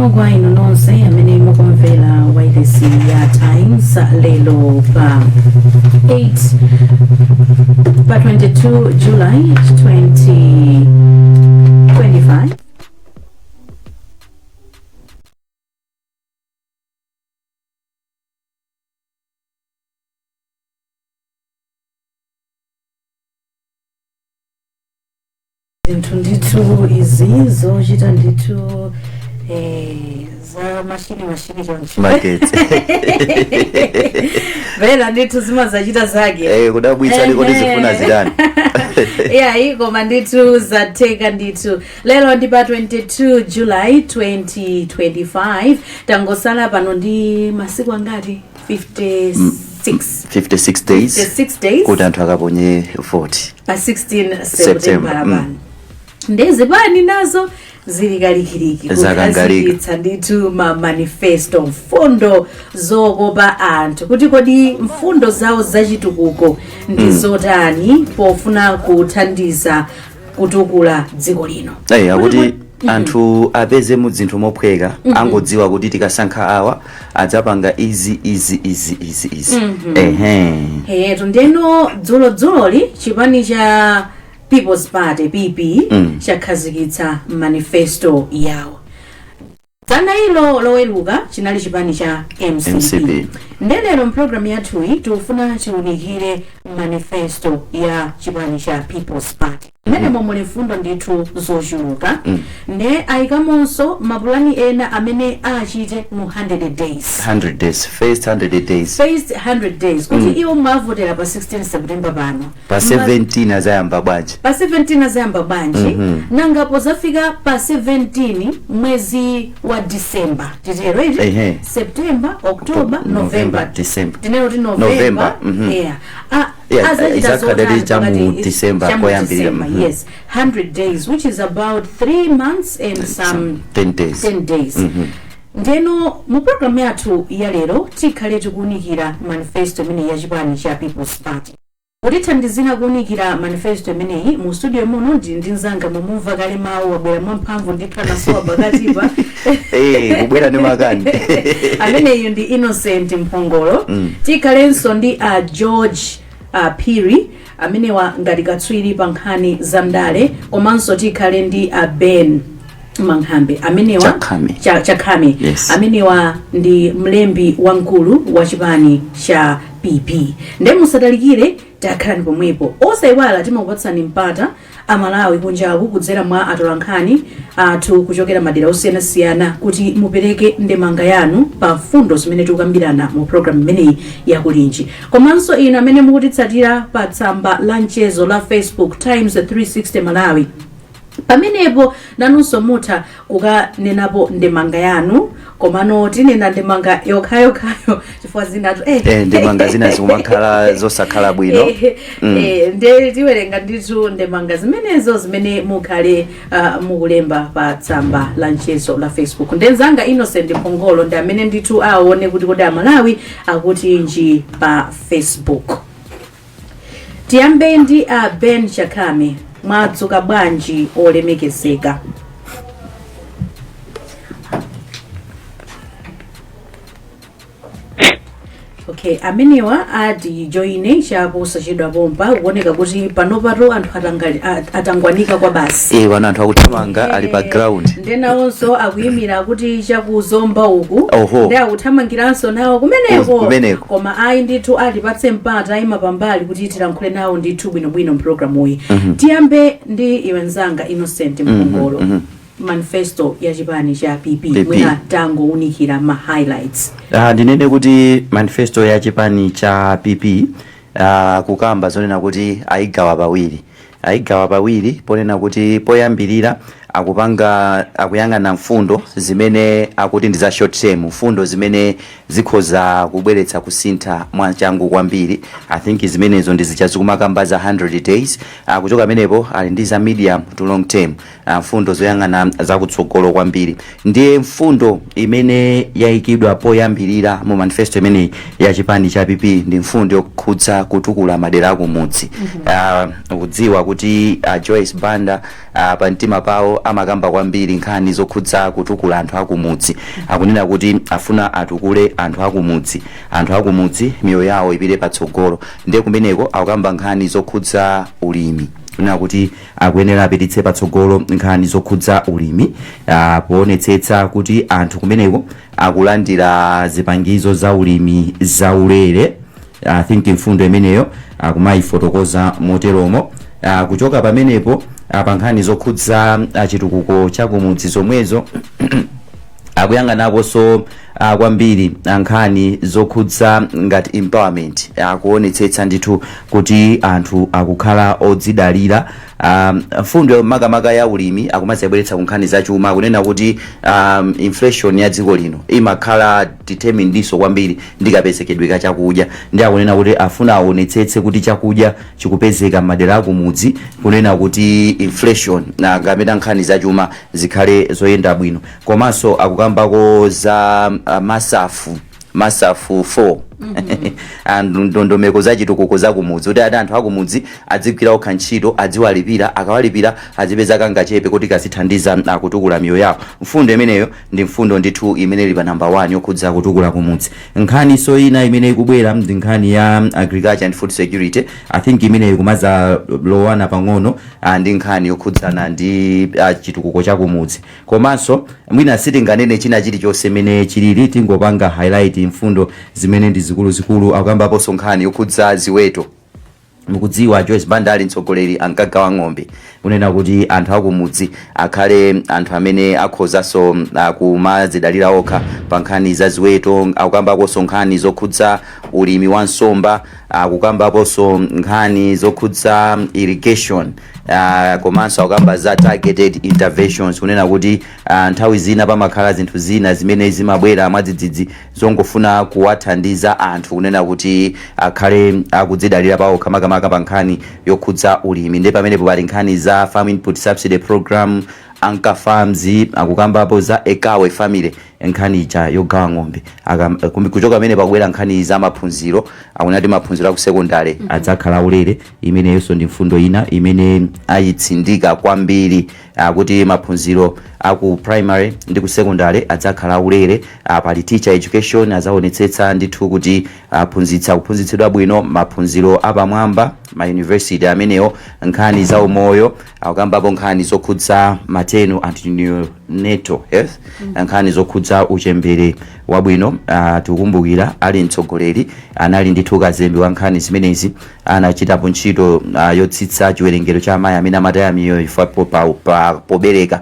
Bwino kwa inu nonse amene mukumvera wailesi ya Times lero pa 8 pa 22 July 2025. Zinthu ndithu izi zochita ndithu za mashini mashini choncho. Magetsi. Pena ndithu zimazachita zake. Kudabwitsa liko zifuna zitani. Iyayi, koma ndithu zatheka ndithu. Lero ndi pa 22 July 2025. Tangosala pano ndi masiku angati? 56. 56 days. 56 days. Kuti anthu akaponye vote pa 16 September. September. Pano nde zipani nazo zili kalikiliki Zakangalika. kukhazikitsa ndithu ma manifesto, mfundo zokopa anthu, kuti kodi mfundo zawo zachitukuko ndi zotani pofuna kuthandiza kutukula dziko lino. Akuti anthu apeze mu zinthu mophweka, angodziwa kuti tikasankha awa adzapanga izi, izi, izi, izi, izi, ehe. Eyetu, ndeno dzulodzuloli chipani cha People's Party, PP, chakhazikitsa manifesto yawo. Dzana ilo Loweruka chinali chipani cha MCP. MCP. Ndelero mpulogalamu yathuyi tikufuna tiunikire manifesto ya chipani cha People's Party. Mmenemo muli mfundo ndithu zochuluka, nde ayikamonso mapulani ena amene achite mu 100 days. 100 days, first 100 days. First 100 days, kuti iwo mwavotera pa 16 September pano, Pa 17 azayamba bwanji? Pa 17 azayamba bwanji? Nanga pozafika pa 17 mwezi wa December, titero iti? Ehe. September, October, November, November, December. Tinero ti November. November. Yeah. Ah, Yeah, azachita izakhala zotani cha mu December cha mu koyambirira, December, yes, 100 days, which is about 3 months and some 10 days. 10 days. Ndeno mu programu yathu ya lero tikhale tikuwunikira manifesto imeneyi ya chipani cha People's Party. Kutithandizira kuwunikira manifesto imeneyi, mu studio muno ndi mzanga, mumumva kale mawu, wabwera mwamphamvu ndithu, anasowa pakatipa. Kubwera ndi makani. Ameneyu ndi Innocent Mphongolo. Tikhalenso ndi a George Phiri, amenewa ngati katswiri pa nkhani za ndale, komanso tikhale ndi a Ben Mang'ambe, amenewa Chakhame. Chakhame. Yes. Amenewa ndi mlembi wamkulu wa chipani cha PP. Nde musatalikire, takhalani pomwepo. Osayiwala, timakupatsani mpata Amalawi kunjaku kudzera mwa atolankhani athu kuchokera madera osiyanasiyana kuti mupereke ndemanga yanu pa mfundo zimene tikukambirana mu programu imeneyi yakulinji. Komanso inu amene mukutitsatira pa tsamba la mchezo la Facebook, Times 360 Malawi, pamenepo nanunso mutha kukanenapo ndemanga yanu, komano tinena ndemanga yokhayokhayo chifukwa zinatu Ndemanga zina zikumakhala zosakhala bwino. Nde tiwerenga ndithu ndemanga zimenezo zimene mukhale mukulemba pa tsamba la mchezo la Facebook. Ndenzanga Innocent Mphongolo ndi amene ndithu aone kuti kodi Amalawi akutinji pa Facebook. Tiyambe ndi a Ben Chakhame. Mwadzuka bwanji, olemekezeka? Okay, amenewa atijoine chaposachedwa pompa. Kuoneka kuti panopatu anthu atangwanika kwa basi. Pano anthu akuthamanga, ali pa ground. Ndenawonso akuyimira kuti chakuzomba uku. Oho. Ndi akuthamangiranso nawo kumeneko. Kumeneko. Koma ayi ndithu, atipatse mpata, ayima pambali kuti tilankhule nawo ndithu bwinobwino mpulogalamuyi. Tiyambe ndi iwe mzanga Innocent Mphongolo. Manifesto ya chipani cha PP, PP. Mwina tangowunikira ma highlights. Ndinene kuti manifesto ya chipani cha PP, kukamba zonena kuti ayigawa pawiri, ponena kuti poyambirira akupanga, akuyang'ana mfundo zimene akuti ndi za short term, mfundo zimene zikhoza kubweretsa kusintha mwachangu kwambiri. I think zimenezo ndi zija zikumakamba za 100 days. Kuchoka pamenepo ali ndi za medium to long term, mfundo zoyang'ana zakutsogolo kwambiri. Ndiye mfundo imene yayikidwa poyambirira mu manifesto imeneyi ya chipani cha PP ndi mfundo yokhudza kutukula madera akumudzi. Ukudziwa kuti Joyce Banda Pa mtima pawo amakamba kwambiri nkhani zokhudza kutukula anthu akumudzi. Akunena kuti afuna atukule anthu akumudzi, anthu akumudzi miyoyo yawo ipite patsogolo. Ndiye kumeneko akukamba nkhani zokhudza ulimi, kunena kuti akuyenera apititse patsogolo nkhani zokhudza ulimi, poonetsetsa kuti anthu kumeneko akulandira zipangizo za ulimi zaulere. I think mfundo imeneyo akumayifotokoza moteromo. Kuchoka pamenepo, pa nkhani zokhudza chitukuko chakumudzi zomwezo, akuyang'anaponso kwambiri nkhani zokhudza ngati empowerment, akuonetsetsa ndithu kuti anthu akukhala odzidalira. Mfundo makamaka ya ulimi akumazibweretsa ku nkhani zachuma, akunena kuti inflation ya dziko lino imakhala determined kwambiri ndi kapezekedwe ka chakudya. Ndi akunena kuti afuna aonetsetse kuti chakudya chikupezeka m'madera akumudzi, kunena kuti inflation na kapena nkhani zachuma zikhale zoyenda bwino. Komanso akukambako za MASAF 4 and ndondomeko za chitukuko za kumudzi, kuti ati anthu akumudzi adzigwira okha ntchito, adziwalipira, akawalipira azipeza kangachepe kuti kazithandiza kutukula miyoyo yawo. Mfundo imeneyo ndi mfundo ndithu imene ili pa namba 1 yokhudza kutukula kumudzi. Nkhaniso ina imene ikubwera ndi nkhani ya agriculture and food security. I think imeneyo kumaza lowana pang'ono ndi nkhani yokhudzana ndi chitukuko cha kumudzi. Komanso mwina sitinganene china chilichonse imene chilili, tingopanga highlight mfundo zimene ndi zikuluzikulu. Akukambaponso nkhani yokhudza ziweto. Mukudziwa Joyce Banda ali mtsogoleri ankagawa ng'ombe, kunena kuti anthu akumudzi akhale anthu amene akhozanso kumadzidalira okha pa nkhani za ziweto. Akukambaponso nkhani zokhudza ulimi wa nsomba, akukambaponso nkhani zokhudza irrigation, komanso akukamba za targeted interventions, kunena kuti nthawi zina pamakhala zinthu zina zimene zimabwera mwadzidzidzi zongofuna kuwathandiza anthu, kunena kuti akhale akudzidalira pawokha, makamaka pa nkhani yokhudza ulimi. Ndi pamenepo pali nkhani za Farm Input Subsidy Program, Anchor Farms, akukambapo za Ekawe Family, nkhani ija yogawa ng'ombe. Kuchoka pamene pakubwera nkhani za maphunziro, akunati maphunziro aku sekondari adzakhala ulere. Imeneyonso ndi mfundo ina imene ayitsindika kwambiri, akuti maphunziro aku primary ndi ku secondary adzakhala ulere. Pali teacher education, adzaonetsetsa ndithu kuti aphunzitsa kuphunzitsidwa bwino maphunziro apamwamba ma university amenewo. Nkhani za umoyo, akukambapo nkhani zokhudza maternal and neonatal health, nkhani zokhudza uchembere wabwino. Tikukumbukira ali mtsogoleri anali ndithu kazembe wa nkhani zimenezi, anachitapo ntchito yotsitsa chiwerengero cha amayi amene amataya miyoyo chifukwa pobereka.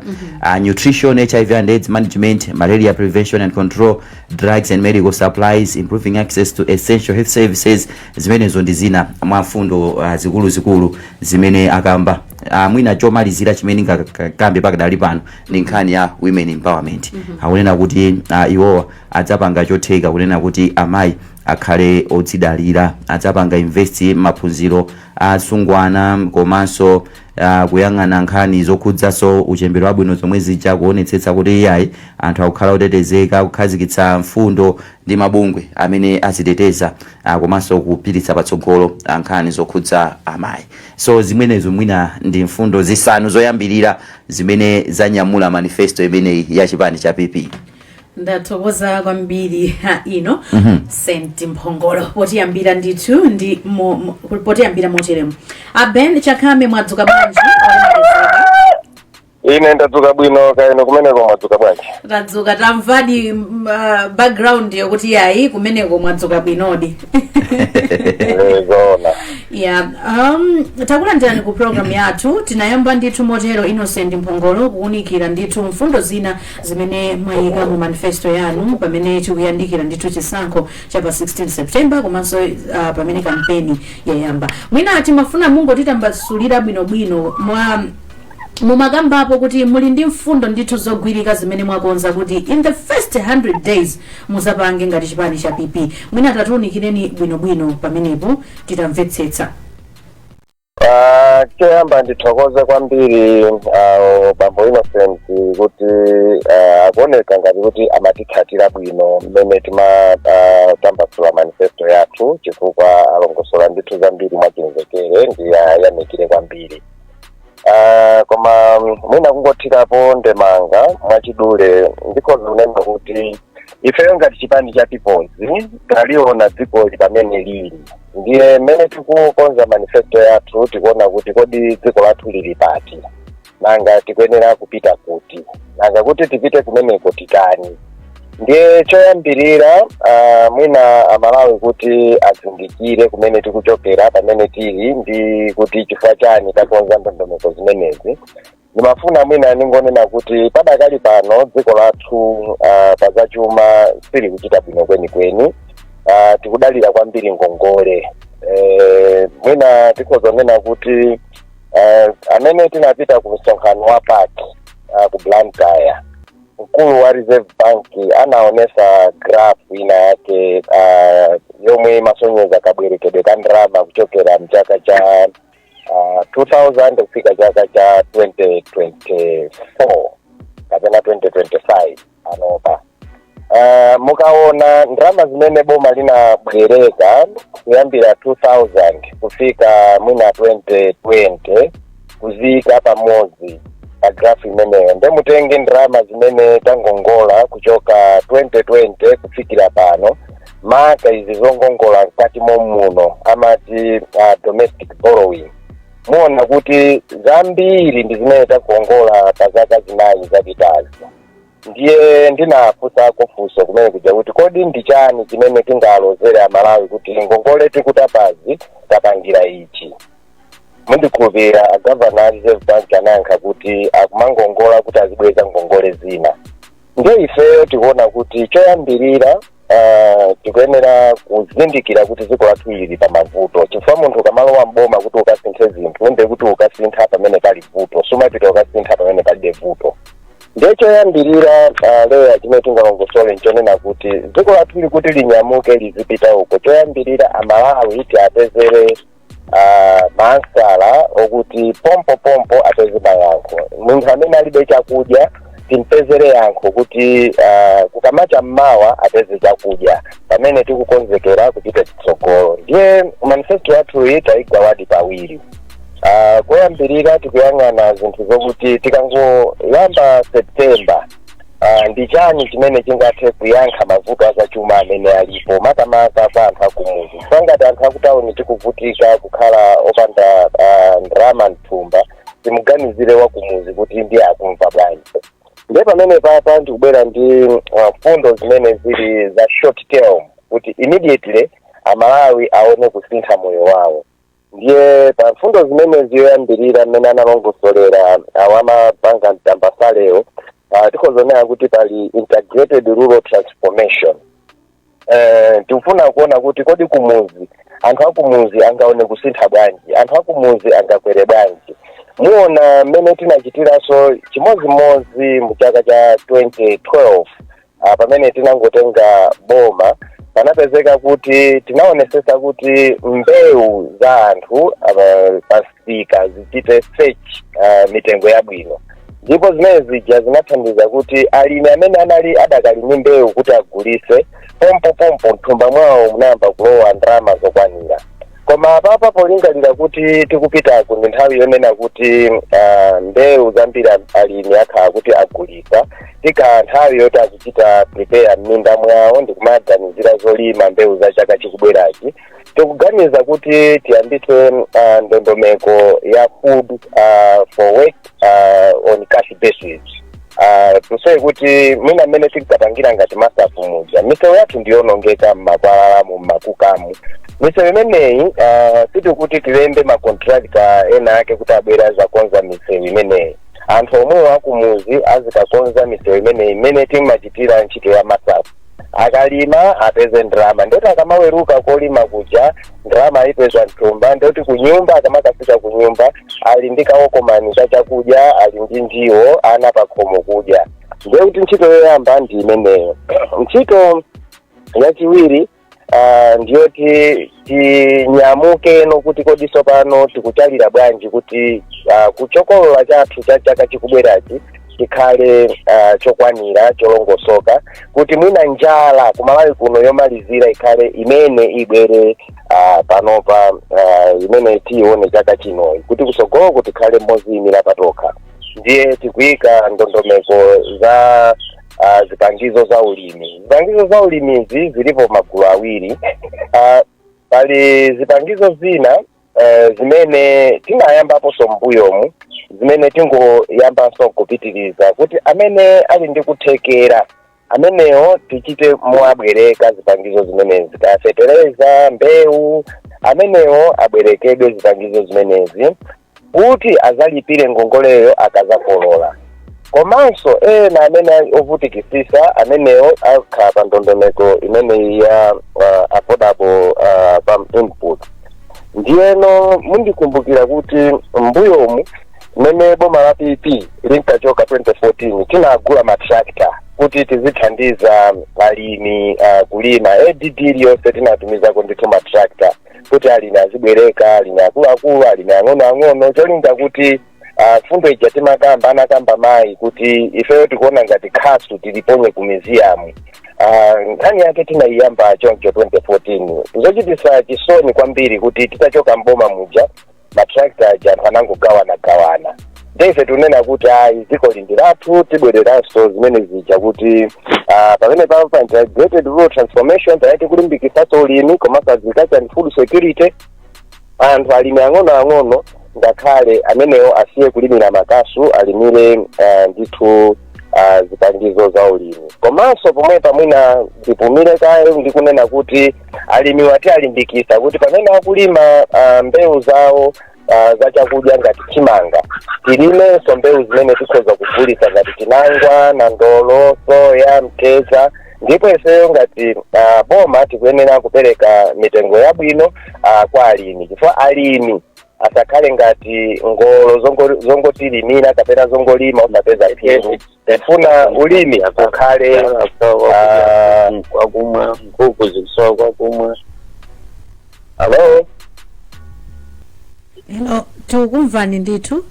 Nutrition, HIV and AIDS management, malaria prevention and control, drugs and medical supplies, improving access to essential health services, zimenezo ndi zina mwa mfundo zikuluzikulu zimene akamba. Mwina chomalizira chimene ngakambe pakadali pano ndi nkhani ya women empowerment. Akunena kuti iwowa adzapanga chotheka kunena kuti amayi akhale odzidalira, adzapanga invest maphunziro asungwana, komanso kuyang'ana nkhani zokhudzaso uchembere wabwino zomwe zija, kuonetsetsa kuti iyayi, anthu akukhala otetezeka, kukhazikitsa mfundo ndi mabungwe amene aziteteza, komanso kupititsa patsogolo nkhani zokhudza amayi. So zimenezo mwina ndi mfundo zisanu zoyambirira zimene zanyamula manifesto imeneyi ya chipani cha PP. Ndathokoza kwambiri ino Sent Mphongolo potiyambira ndithu ndi potiyambira moteremo. Aben Chakhame, mwadzuka bwanji, olemekezeka? Ine ndadzuka bwino, kaino kumeneko mwadzuka bwanji? Tadzuka, tamvadi background yokuti yayi, kumeneko mwadzuka bwinodi. Eh, zoona. Yeah, takulandirani ku program yathu. Tinayamba ndithu motero, Innocent Mphongolo, kuwunikira ndithu mfundo zina zimene mwayika mu manifesto yanu pamene tikuyandikira ndithu chisankho cha pa 16 September, komanso pamene kampeni yayamba. Mwina timafuna mungotitambasulira bwinobwino mwa mumakambapo kuti muli ndi mfundo ndithu zogwirika zimene mwakonza kuti in the first 100 days muzapange ngati chipani cha PP. Mwina tatiunikireni bwinobwino pamenepo titamvetsetsa. Choyamba ndithokoze kwambiri bambo Innocent kuti akuoneka ngati kuti amatitsatira bwino mmene timatambasula manifesto yathu, chifukwa alongosola ndithu zambiri mwachimvekere. Ndiyayamikire kwambiri. Koma mwina kungothirapo ndemanga mwachidule, ndikhoza kunena kuti ifeyo ngati chipani cha Peoples taliona dzikoli pamene lili. Ndiye mmene tikukonza manifesto yathu, tikuona kuti kodi dziko lathu lili pati, nanga tikuyenera kupita kuti, nanga kuti tipite kumeneko titani? Ndiye choyambirira, mwina Amalawi kuti azindikire kumene tikuchokera, pamene tili, ndi kuti chifukwa chani takonza ndondomeko zimenezi, ndimafuna mwina ningonena kuti padakali pano dziko lathu pazachuma silikuchita bwino kwenikweni. Tikudalira kwambiri ngongole. Mwina tikhoza kunena kuti amene tinapita ku msonkhano wa PAC ku Blantyre, mkulu wa Reserve Bank anaonesa graph ina yake yomwe imasonyeza kabwerekedwe ka ndalama kuchokera mchaka cha 2000 kufika chaka cha 2024 kapena 2025 anopa. Mukaona ndalama zimene boma linabwereka kuyambira 2000 kufika mwina 2020, kuziyika pamodzi pa graph imeneyo, nde mutenge ndalama zimene tangongola kuchoka 2020 kufikira pano, maka izi zongongola mkati momuno amati domestic borrowing, muona kuti zambiri ndi zimene takongola pa zaka 4 zapitazi. Ndiye ndinafunsako funso kumene kuja kuti kodi ndi chani chimene tingalozere Amalawi kuti ngongole tikutapazi tapangira ichi? Mundikhulupirira, agavana a Reserve Bank anayankha kuti akumangongola kuti azibweza ngongole zina. Ndiye ifeyo tikuona kuti choyambirira, tikuyenera kuzindikira kuti dziko lathu lili pa mavuto, chifukwa munthu ukamalowa mboma kuti ukasinthe zinthu, ndiye kuti ukasintha pamene pali vuto, sumapita ukasintha pamene palibe vuto. Ndiye choyambirira, leya, chimene tingalongosole nchonena kuti dziko lathu likuti linyamuke lizipita uko, choyambirira Amalawi tiapezere maansala okuti pompo pompo apeze mayankho. Munthu amene alibe chakudya timpezere yankho kuti kukamacha mmawa apeze chakudya pamene tikukonzekera kupita chitsogolo. Ndiye manifesto yathu iyi tayigawadi pawiri. Koyambirira tikuyang'ana zinthu zokuti tikangoyamba September, ndi chani chimene chingathe kuyankha mavuto azachuma amene alipo, makamaka kwa anthu akumuzi? Chifukwa anthu akutawuni tikuvutika kukhala opanda ndalama mthumba, timuganizire wakumuzi kuti ndiye akumva bwanji? Ndiye pamene papa ndikubwera ndi mfundo zimene zili za short term, kuti immediately Amalawi aone kusintha moyo wawo. Ndiye pa mfundo zimene ziyoyambirira, mmene analongosolera awamapanga mtambasalewo, tikhozonera kuti pali integrated rural transformation. Tikufuna kuona kuti kodi kumuzi, anthu akumuzi angaone kusintha bwanji, anthu akumuzi angakwere bwanji? Muona mmene tinachitiranso chimozimozi mu chaka cha 2012, pamene tinangotenga boma, panapezeka kuti tinaonesesa kuti mbewu za anthu pasika zichite fetch mitengo yabwino, ndipo zimene zija zinathandiza kuti alimi amene anali adakali ndi mbewu kuti agulise, pompo pompo mthumba mwawo munayamba kulowa ndalama zokwanira. Koma apapa, polingalira kuti tikupitaku ndi nthawi yonena kuti mbewu zambiri alimi akhala kuti agulisa, tika nthawi yoti azichita prepare m'minda mwawo ndikumaganizira zolima mbewu za chaka chikubwerachi, tikuganiza kuti tiyambitse ndondomeko ya food for work on cash basis. Tuseye kuti mwina mmene tikapangira ngati MASAF muja, misewu yathu ndiyonongeka mmakwalalamu, mmakukamu. Misewu imeneyi, sitikuti tilembe makontrakta ena ake kuti abwere azakonza misewu imeneyi. Anthu omwewo akumuzi azikakonza misewu imeneyi imene timachitira ntchito ya MASAF. Akalima apeze ndalama, ndoti akamaweruka kolima kuja ndalama ayipeza mthumba, ndoti kunyumba, akamakafika kunyumba ali ndi kaokomani ka chakudya, ali ndi ndiwo, ana pakhomo kudya. Ndiye kuti ntchito yoyamba ndi imeneyo. Ntchito yachiwiri ndiyoti tinyamuke nokuti kodi tsopano tikuchalira bwanji kuti kuchokolola chathu cha chaka chikubwerachi Chikhale chokwanira, cholongosoka, kuti mwina njala kumalawi kuno yomalizira ikhale imene ibwere panopa, imene tione chaka chinoyi, kuti kusogoloko tikhale moziyimira patokha. Ndiye tikuyika ndondomeko za zipangizo za ulimi. Zipangizo za ulimizi zilipo magulu awiri. Pali zipangizo zina zimene tinayambaponso mbuyomu, zimene tingoyambanso kupitiriza, kuti amene ali ndi kuthekera amenewo tichite moabwereka zipangizo zimenezi, kaya fetereza, mbewu, amenewo abwerekedwe zipangizo zimenezi kuti azalipire ngongoleyo akazakolola. Komanso ena amene ovutikisisa, amenewo akhala pa ndondomeko imeneyi ya affordable farm input. Ndiyeno mundikumbukira kuti mbuyomu, mmene boma la PP linkachoka 2014, tinagula matractor kuti tizithandiza alimi kulima. ADD iliyonse tinatumizako ndithu matractor kuti alimi azibwereka, alimi akuluakulu, alimi ang'onoang'ono, cholinga kuti fundo ija timakamba, anakamba mayi kuti ifeyo tikuona ngati khasu tiliponye ku museum. Nkhani yake tinayiyamba choncho 2014. Zochitisa chisoni kwambiri kuti titachoka mboma muja, matractor aja anthu anangogawana gawana. Ndife tunena kuti ayi, dziko lindi lathu, tibwereranso zimene zija kuti pamene pano pa integrated rural transformation pamene tikulimbikisanso ulimi komanso agriculture and food security, anthu alimi ang'onoang'ono ngakhale amenewo asiye kulimira makasu, alimire ndithu zipangizo za ulimi. Komanso pomwe pamwina ndipumire kaye ndikunena kuti alimi wati alimbikisa kuti pamene akulima mbewu zawo za chakudya ngati chimanga, tilimenso mbewu zimene tikhoza kugulitsa ngati chinangwa, nandolo, soya, mteza. Ndipo ifeyo ngati boma tikuyenera kupereka mitengo yabwino kwa alimi, chifukwa alimi asakhale ngati ngolo zongotilimira kapena zongolima osapeza phindu. Tifuna ulimi ukhale kwakumwa, nkhuku zikusowa kwakumwa. Hello? Hello, tikukumvani ndithu.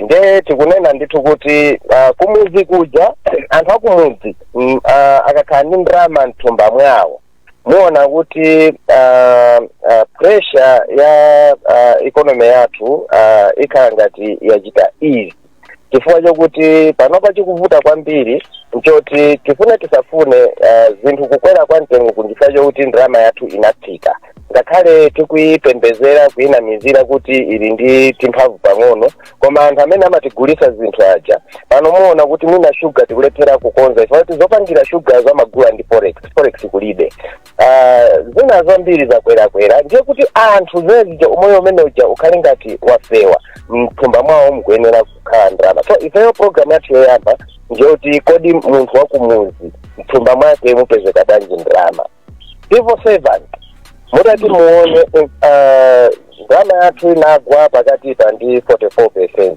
Nde tikunena ndithu kuti kumuzi kuja, anthu akumudzi akakhala ndi ndalama mthumba mwawo, muona kuti pressure ya economy yathu ikhala ngati yachita easy, chifukwa chokuti panopa chikuvuta kwambiri nchoti tifune tisafune, zinthu kukwera kwa mtengo kundifika chokuti ndalama yathu inatsika, ngakhale tikuyipembezera, kuyinamizira kuti ili ndi timphamvu pang'ono. Koma anthu amene amatigulisa zinthu aja pano muona kuti mwina shuga tikulephera kukonza ifo kuti zopangira shuga zamagula ndi forex, forex kulibe. Zina zambiri zakwerakwera. Ndiye kuti anthu zezija umoyo umene uja ukhale ngati wafewa, mthumba mwawo mukuyenera kukhala ndalama. So ifeyo program yathu yoyamba ndiyoti kodi munthu wakumuzi mthumba mwake mupezeka bwanji ndalama? Civil servant, mutati muone, ndalama yathu inagwa pakati pa ndi 44%.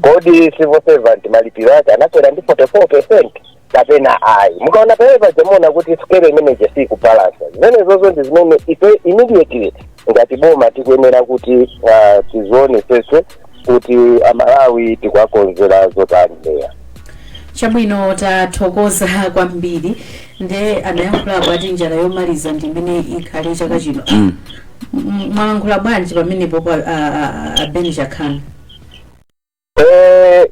Kodi civil servant malipiro ake anakwera ndi 44% kapena ayi? Mukaona pamene paja muona kuti scale imeneje sikubalansa. Zimene zozo ndi zimene ife immediately ngati boma tikuyenera kuti tizionesese kuti Amalawi tikuwakonzera zotani leya. Chabwino, tathokoza kwambiri. Nde anayankhulapo ati njala yomaliza ndi imene ikhale chaka chino. Mwalankhula bwanji pamenepo pa a Ben Jakhani?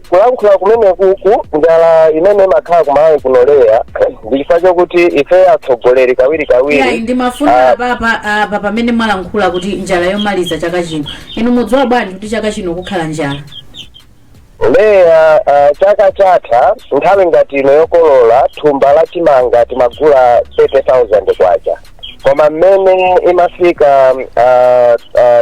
Kulankhula kumene kuku, njala imene imakhala kumalawi kunoleya ndi chifukwa chokuti ife atsogoleri kawiri Iyayi, kawiri ndimafuna apapa apa pamene mwalankhula kuti njala yomaliza chaka chino, inu mudziwa bwanji kuti chaka chino kukhala njala? Leya, chaka chatha nthawi ngati ino yokolola, thumba la chimanga timagula 30,000 kwacha, koma mmene imafika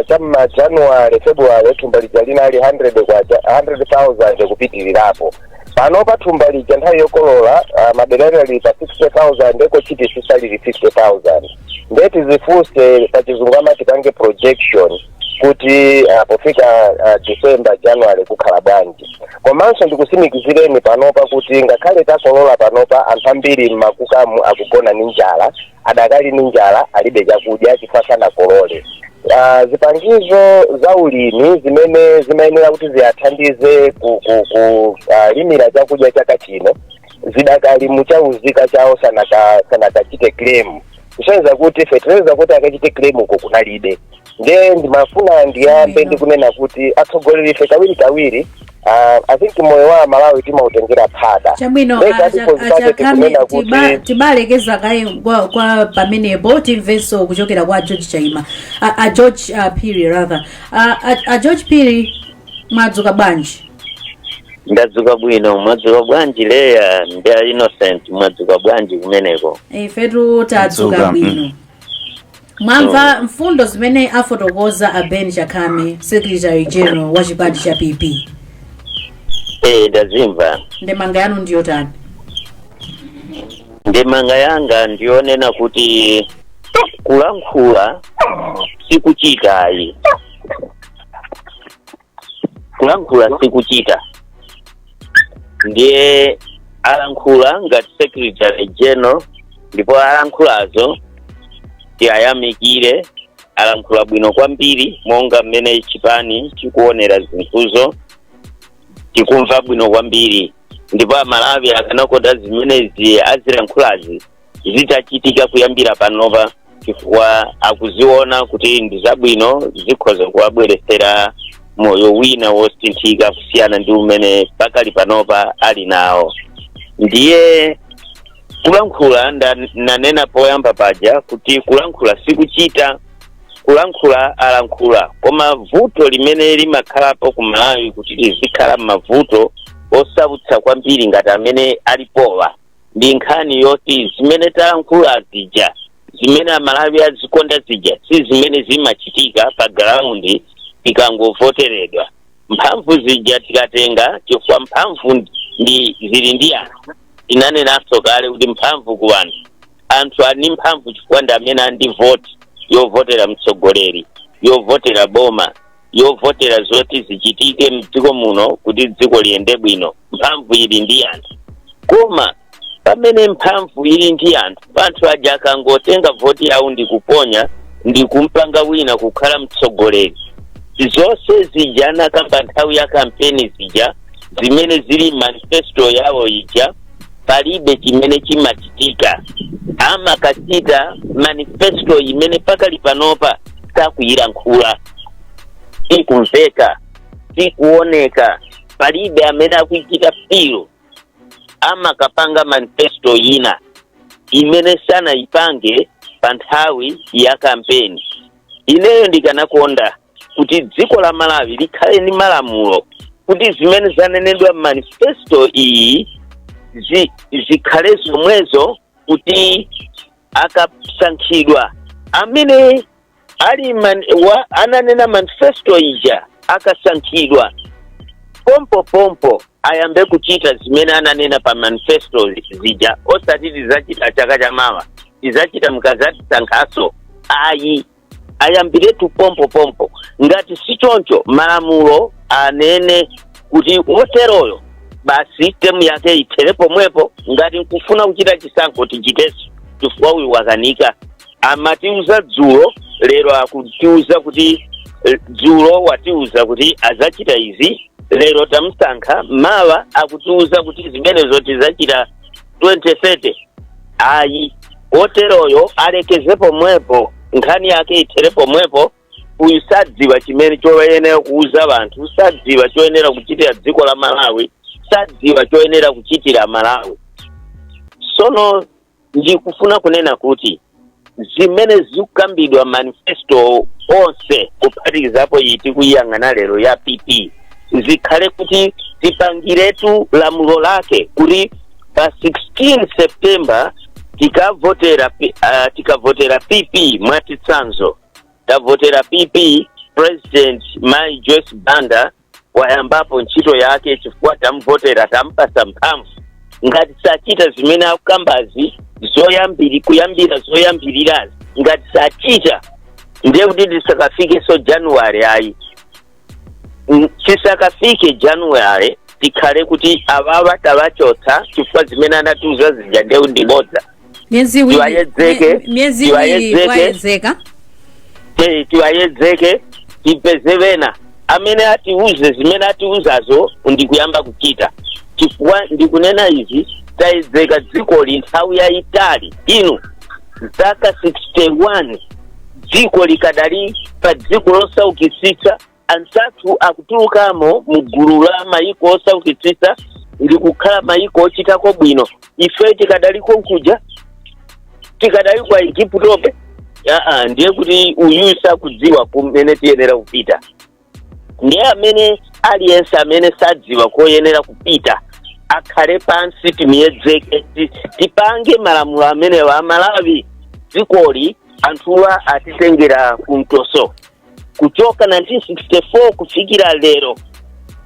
cham'ma January, February, thumba lija linali 100 kwacha, 100,000 kupitirirapo. Panopa thumba lija nthawi yokolola, maderera lili pa 60,000, kochitisisa lili 50,000. Ndiye tizifunse, pachizungu amati pange projection, kuti pofika December, January kukhala bwanji? Komanso ndikusimikizireni panopa kuti ngakhale takolola panopa, anthu ambiri mmakukamu akugona ndi njala, adakali ndi njala, alibe chakudya chifukwa sanakolole. Zipangizo za ulimi zimene zimayenera kuti ziyathandize ku limira chakudya chaka chino zidakali muchauzika chawo, sanakachite claim, kusonyeza kuti fetereza kuti akachite claim uko kunalibe. Nde ndimafuna ndiyambe ndikunena kuti atsogoleri ife kawiri kawiri, I think moyo wa Malawi timautengera phada. Chabwino. Ndeka ndipo zipake Achakhame, tikunena kuti tibalekeza kaye kwa pamenepo, timvenso kuchokera kwa George Chaima, a George Phiri rather. A George Phiri, mwadzuka bwanji? Ndadzuka bwino. Mwadzuka bwanji Leya ndi a Innocent? Mwadzuka bwanji kumeneko? Ifetu tadzuka Tadzuka, bwino. Mwamva mfundo zimene afotokoza a Ben Chakhame, secretary general wa chipani cha PP? Eh, ndazimva. Ndemanga yanu ndiyotani? Ndemanga yanga ndionena kuti kulankhula sikuchita ayi, kulankhula sikuchita. Ndiye alankhula ngati secretary general, ndipo alankhulazo tiyayamikire, alankhula bwino kwambiri. Monga mmene chipani chikuonera zinthuzo, tikumva bwino kwambiri, ndipo Amalawi akanakonda zimenezi azilankhulazi zitachitika kuyambira panopa, chifukwa akuziona kuti ndi zabwino, zikhoza kuwabweresera moyo wina wosinthika kusiyana ndi umene pakali panopa ali nawo. Ndiye kulankhula, nanena poyamba paja kuti kulankhula sikuchita. Kulankhula alankhula, koma vuto limene limakhalapo ku Malawi kuti lizikhala mavuto osautsa kwambiri ngati amene alipowa ndi nkhani yoti zimene talankhula zija, zimene Amalawi azikonda zija, si zimene zimachitika pa ground. Tikangovoteredwa, mphamvu zija tikatenga, chifukwa mphamvu ndi zili ndi anthu. Tinanenanso kale kuti mphamvu ku anthu, anthu ali ndi mphamvu chifukwa ndi amene ali ndi voti yovotera mtsogoleri, yovotera boma, yovotera zoti zichitike mdziko muno kuti dziko liyende bwino. Mphamvu ili ndi anthu, koma pamene mphamvu ili ndi anthu, anthu aja akangotenga voti yawo ndi kuponya ndi kumpanga wina kukhala mtsogoleri, zonse zija anakamba nthawi ya kampeni zija, zimene zili manifesto yawo ija, palibe chimene chimachitika. Amakachita manifesto imene pakali panopa sakuyilankhula, sikumveka, sikuoneka, palibe amene akuichita feel. Amakapanga manifesto ina imene sanayipange pa nthawi ya kampeni. Ineyo ndikanakonda kuti dziko la Malawi likhale ndi malamulo kuti zimene zanenedwa manifesto iyi zikhale zomwezo, kuti akasankhidwa amene ali ananena manifesto ija, akasankhidwa pompo pompo ayambe kuchita zimene ananena pa manifesto zija, osati tizacita chaka chamawa, tizacita mukazatisankhaso, ayi. Ayambiretu pompo pompo. Ngati si choncho, malamulo anene kuti woteroyo basi term yake ithere pomwepo. Ngati nkufuna kuchita chisankho, tichitenso, chifukwa uyu wakanika. Amatiuza dzulo, lero akutiuza kuti dzulo watiuza kuti azachita izi, lero tamusankha, mawa akutiuza kuti zimenezo tizachita 2030. Ayi, woteroyo alekeze pomwepo, nkhani yake ithere pomwepo. Uyu sadziwa chimene choyenera kuuza anthu, sadziwa choyenera kuchitira dziko la Malawi, sadziwa choyenera kuchitira Malawi. Sono ndikufuna kunena kuti zimene zikukambidwa manifesto onse, kuphatikizapo iyi tikuyiyang'ana lero ya PP, zikhale kuti tipangiretu lamulo lake kuti pa 16 September tikavotera PP. Mwachitsanzo, tavotera PP, President Mai Joyce Banda wayambapo ntchito yake chifukwa tamvotera, tampasa mphamvu. Ngati sachita zimene akukambazi zoyambiri kuyambira zoyambirirazi, ngati sachita, ndiye kuti tisakafikeso January ayi. Tisakafike January tikhale kuti avava tavachotsa, chifukwa zimene anatiuza zija ndiye ndibodza. Miyezi 2. Tiwayedzeke, Miyezi 2. Tiwayedzeke. Wayedzeka. Tiwayedzeke, tipeze wena amene atiuze zimene atiuzazo ndikuyamba kuchita, chifukwa ndikunena izi, tayedzeka dzikoli nthawi yayitali inu, zaka 61 dziko likadali pa dziko losaukitsitsa. Anzathu akutulukamo mu gulu la mayiko osaukitsitsa ndikukhala mayiko ochitako bwino. Ife tikadaliko nkuja, tikadali kwa Iguptobe. Aa, ndiye kuti uyu sakudziwa kumene tiyenera kupita. Ndiye amene aliyense amene sadziwa koyenera kupita akhale pansi, timuyedzeke, tipange malamulo amenewa. Amalawi, dzikoli anthuwa atitengera kumtoso kuchoka 1964 kufikira lero.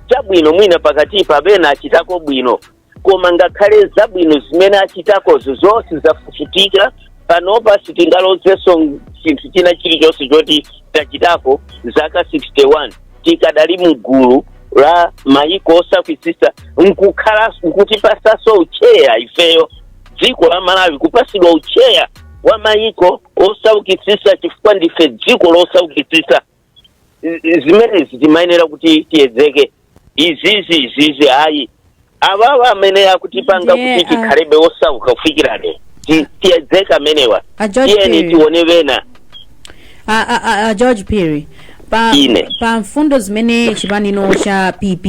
Chabwino, mwina pakati pena achitako bwino, koma ngakhale zabwino zimene achitakozo zonse zafufutika. Panopa sitingalozenso chinthu china chilichonse choti tachitako. Zaka 61 tikadali mugulu la mayiko osaukitsitsa, nkukhala nkutipasaso ucheya ifeyo dziko la Malawi, kupasidwa ucheya wa mayiko osaukitsitsa chifukwa ndife dziko losaukitsitsa. Zimenezi timayenera kuti tiyedzeke izizi. Izizi ayi, awawa amene akutipanga Ndiye, kuti ah. tikhalebe osauka kufikira lero, tiyedzeke amenewa. A George Tiyeni Phiri. tione wena. A George Phiri, pa, Ine. pa mfundo zimene chipanino cha PP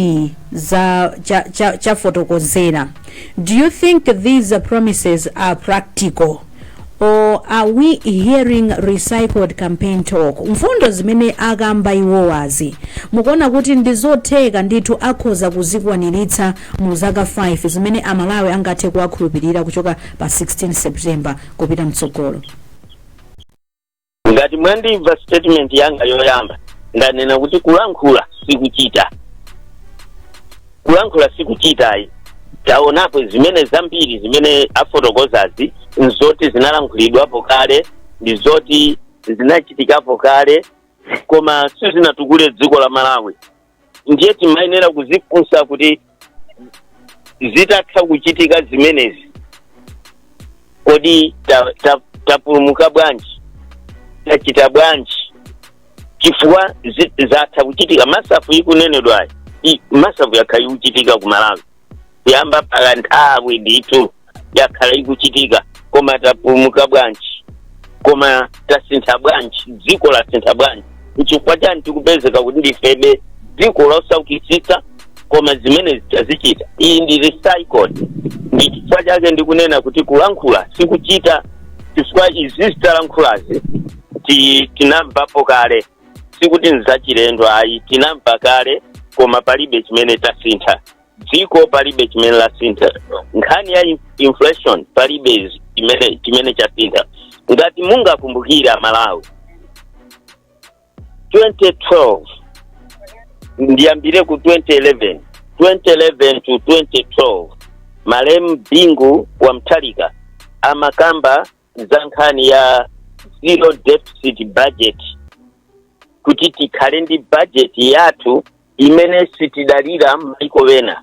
za chafotokozera, do you think these promises are practical or are we hearing recycled campaign talk? Mfundo zimene akamba iwowazi, mukuona kuti ndizotheka ndithu, akhoza kuzikwaniritsa mu zaka 5 zimene Amalawi angathe kuwakhulupirira kuchoka pa 16 September kupita mtsogolo? Ngati mwandimva statement yanga yoyamba, ndanena kuti kulankhula sikuchita, kulankhula sikuchitayi. Taonapo zimene zambiri zimene afotokozazi nzoti zinalankhulidwapo kale, ndi zoti zinachitikapo kale, koma sizinatukule dziko la Malawi. Ndiye timayenera kuzifunsa kuti zitatha kuchitika zimenezi, kodi tapulumuka bwanji? Tachita bwanji? Chifukwa zatha kuchitika. MASAF ikunenedwayi, MASAF yakhala ikuchitika ku Malawi kuyamba pakanthawi ndithu, yakhala ikuchitika, koma tapulumuka bwanji? Koma tasintha bwanji? Dziko lasintha bwanji? Nchifukwa chani tikupezeka kuti ndifebe dziko losaukitsitsa koma zimene tazichita? Iyi ndi recycled. Ndi chifukwa chake ndikunena kuti kulankhula sikuchita, chifukwa izi zitalankhulazi tinamvapo kale, sikuti nzachilendo ayi, tinamva kale, koma palibe chimene tasintha. Dziko palibe chimene lasintha. Nkhani ya inflation, palibe chimene chasintha. Ngati mungakumbukira Malawi 2012, ndiyambire ku 2011, 2011 to 2012, malemu Bingu wa Mutharika amakamba za nkhani ya zero deficit budget, kuti tikhale ndi budget yathu imene sitidalira maiko wena,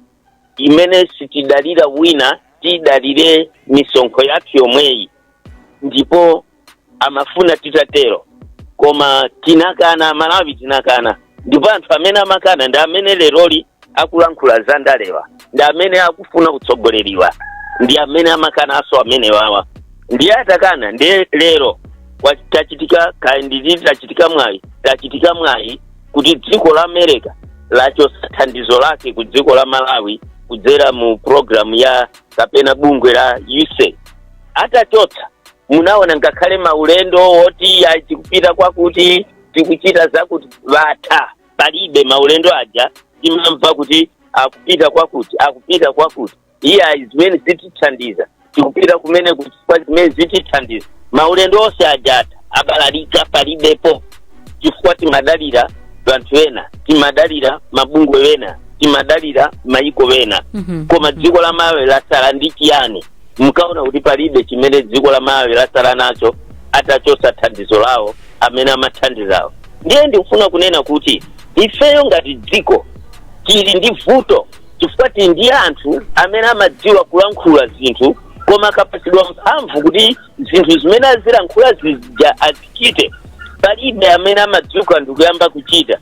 imene sitidalira wina, tidalire misonkho yathu yomweyi. Ndipo amafuna titatero, koma tinakana. Malawi tinakana. Ndipo anthu amene amakana ndi amene leroli akulankhula za ndalewa, ndi amene akufuna kutsogoleriwa, ndi amene amakananso amene wawa. Ndiye atakana, ndiye lero tachitika kaya nditi tachitika mwayi, tachitika mwayi kuti dziko la America lachosa thandizo lake ku dziko la Malawi kudzera mu program ya kapena bungwe la USAID. Atachotsa, munaona ngakhale maulendo oti ayi tikupita kwakuti, tikuchita zakuti, vatha, palibe maulendo aja timamva kuti akupita kwakuti, akupita kwakuti. Iye ayi, zimene zitithandiza, tikupita kumene kuchifukwa zimene zitithandiza. Maulendo onse aja atha, abalalika, palibepo, chifukwa timadalira anthu ena, timadalira mabungwe wena, timadalira maiko wena. Koma dziko la Malawi lasala ndi chiyani? Mkaona kuti palibe chimene dziko la Malawi lasala nacho atachosa thandizo lawo amene amathandizawo. Ndiye ndikufuna kunena kuti ifeyo ngati dziko tili ndi vuto, chifukwa tili ndi anthu amene amadziwa kulankhula zinthu, koma akapasidwa mphamvu kuti zinthu zimene azilankhula zija azichite, Palibe amene amadzuka ndikuyamba kuchita.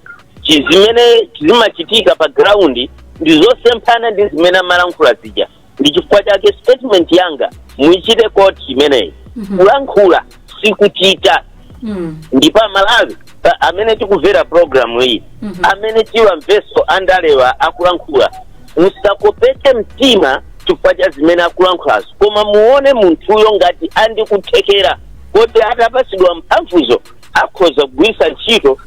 Zimene zimachitika pa ground ndi zosemphana ndi zimene amalankhula zija. Ndi chifukwa chake statement yanga muichite quote imeneyi: kulankhula sikuchita. Ndipo Amalawi amene tikumvera programu iyi, amene tiwamvenso andalewa akulankhula, musakopeke mtima chifukwa cha zimene akulankhulazo, koma muone munthuyo ngati andikuthekera kuti atapasidwa mphamvuzo akhoza kugwiritsa ntchito